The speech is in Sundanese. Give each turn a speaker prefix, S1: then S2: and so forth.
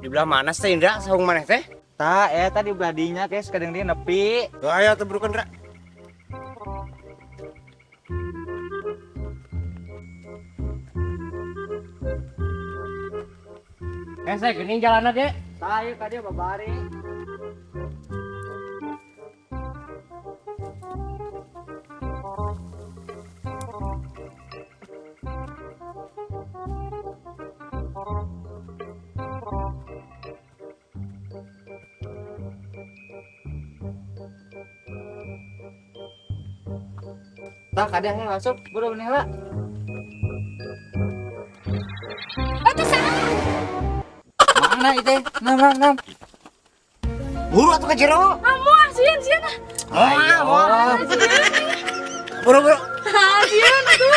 S1: Di belah mana sih Indra saung maneh teh?
S2: Tah eta di belah dinya kes kadang dia nepi.
S1: Ayo atuh burukan, Indra. Saya geuning jalanna ge.
S2: Tah ieu ka dieu babari. Tah kadang masuk buru nih lah.
S3: Atuh saha?
S2: Mana itu? Nam nam nam.
S1: Buru atuh ka jero.
S3: Amoh, sieun sieun ah.
S1: Ayo. Buru buru.
S3: Ah, sieun atuh.